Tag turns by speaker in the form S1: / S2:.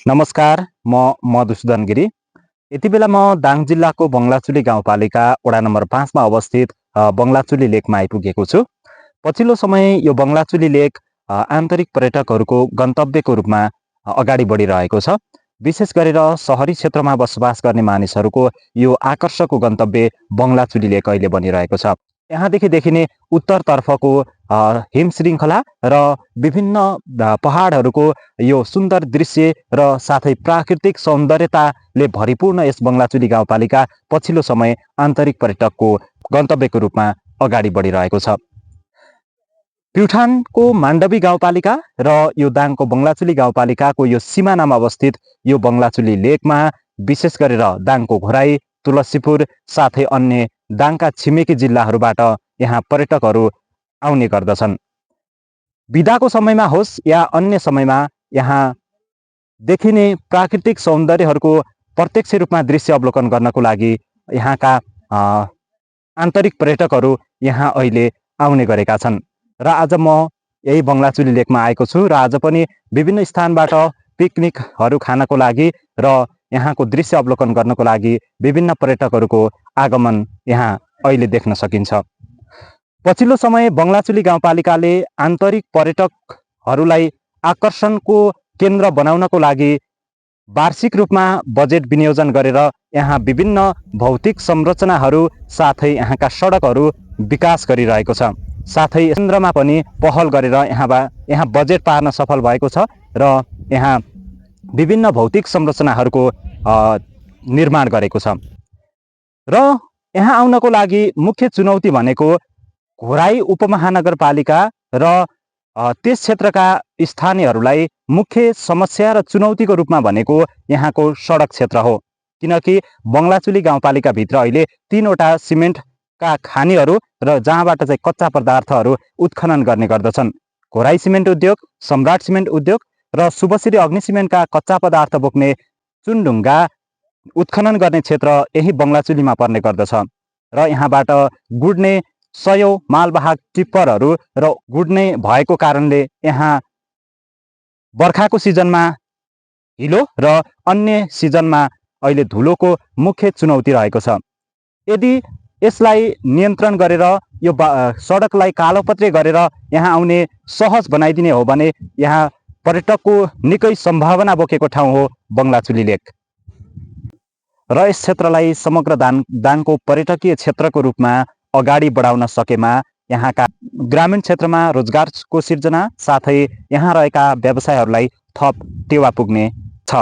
S1: नमस्कार, म मधुसूदन गिरी। यति बेला म दाङ जिल्लाको बङ्गलाचुली गाउँपालिका वडा नम्बर 5 मा अवस्थित बङ्गलाचुली लेकमा आइपुगेको छु। पछिल्लो समय यो बङ्गलाचुली लेक आन्तरिक पर्यटकहरूको गन्तव्यको रूपमा अगाडि बढिरहेको छ। विशेष गरेर सहरी क्षेत्रमा बसोबास गर्ने मानिसहरूको यो आकर्षकको गन्तव्य बङ्गलाचुली लेक अहिले बनिरहेको छ। यहाँदेखि देखिने उत्तरतर्फको हिम श्रृङ्खला र विभिन्न पहाडहरूको यो सुन्दर दृश्य र साथै प्राकृतिक सौन्दर्यताले भरिपूर्ण यस बङ्गलाचुली गाउँपालिका पछिल्लो समय आन्तरिक पर्यटकको गन्तव्यको रूपमा अगाडि बढिरहेको छ। प्युठानको माण्डवी गाउँपालिका र यो दाङको बङ्गलाचुली गाउँपालिकाको यो सिमानामा अवस्थित यो बङ्गलाचुली लेकमा विशेष गरेर दाङको घोराई, तुलसीपुर साथै अन्य दाङका छिमेकी जिल्लाहरूबाट यहाँ पर्यटकहरू आउने गर्दछन्। बिदाको समयमा होस् या अन्य समयमा यहाँ देखिने प्राकृतिक सौन्दर्यहरूको प्रत्यक्ष रूपमा दृश्य अवलोकन गर्नको लागि यहाँका आन्तरिक पर्यटकहरू यहाँ अहिले आउने गरेका छन्। र आज म यही बङ्गलाचुली लेकमा आएको छु र आज पनि विभिन्न स्थानबाट पिकनिकहरू खानको लागि र यहाँको दृश्य अवलोकन गर्नको लागि विभिन्न पर्यटकहरूको आगमन यहाँ अहिले देख्न सकिन्छ। पछिल्लो समय बङ्गलाचुली गाउँपालिकाले आन्तरिक पर्यटकहरूलाई आकर्षणको केन्द्र बनाउनको लागि वार्षिक रूपमा बजेट विनियोजन गरेर यहाँ विभिन्न भौतिक संरचनाहरू साथै यहाँका सडकहरू विकास गरिरहेको छ। साथै केन्द्रमा पनि पहल गरेर यहाँ बजेट पार्न सफल भएको छ र यहाँ विभिन्न भौतिक संरचनाहरूको निर्माण गरेको छ। र यहाँ आउनको लागि मुख्य चुनौती भनेको घोराई उपमहानगरपालिका र त्यस क्षेत्रका स्थानीयहरूलाई मुख्य समस्या र चुनौतीको रूपमा भनेको यहाँको सडक क्षेत्र हो। किनकि बङ्गलाचुली गाउँपालिकाभित्र अहिले 3वटा सिमेन्टका खानीहरू र जहाँबाट चाहिँ कच्चा पदार्थहरू उत्खनन गर्ने गर्दछन्। घोराई सिमेन्ट उद्योग, सम्राट सिमेन्ट उद्योग र शुभश्री अग्नि सिमेन्टका कच्चा पदार्थ बोक्ने चुनढुङ्गा उत्खनन गर्ने क्षेत्र यही बङ्गलाचुलीमा पर्ने गर्दछ। र यहाँबाट गुड्ने सयौं मालवाहक टिप्परहरू र गुड्ने भएको कारणले यहाँ बर्खाको सिजनमा हिलो र अन्य सिजनमा अहिले धुलोको मुख्य चुनौती रहेको छ। यदि यसलाई नियन्त्रण गरेर यो सडकलाई कालोपत्रे गरेर यहाँ आउने सहज बनाइदिने हो भने यहाँ पर्यटकको निकै सम्भावना बोकेको ठाउँ हो बङ्गलाचुली लेक। र यस क्षेत्रलाई समग्र दाङको पर्यटकीय क्षेत्रको रूपमा अगाडि बढाउन सकेमा यहाँका ग्रामीण क्षेत्रमा रोजगारको सिर्जना साथै यहाँ रहेका व्यवसायहरूलाई थप टेवा पुग्ने छ।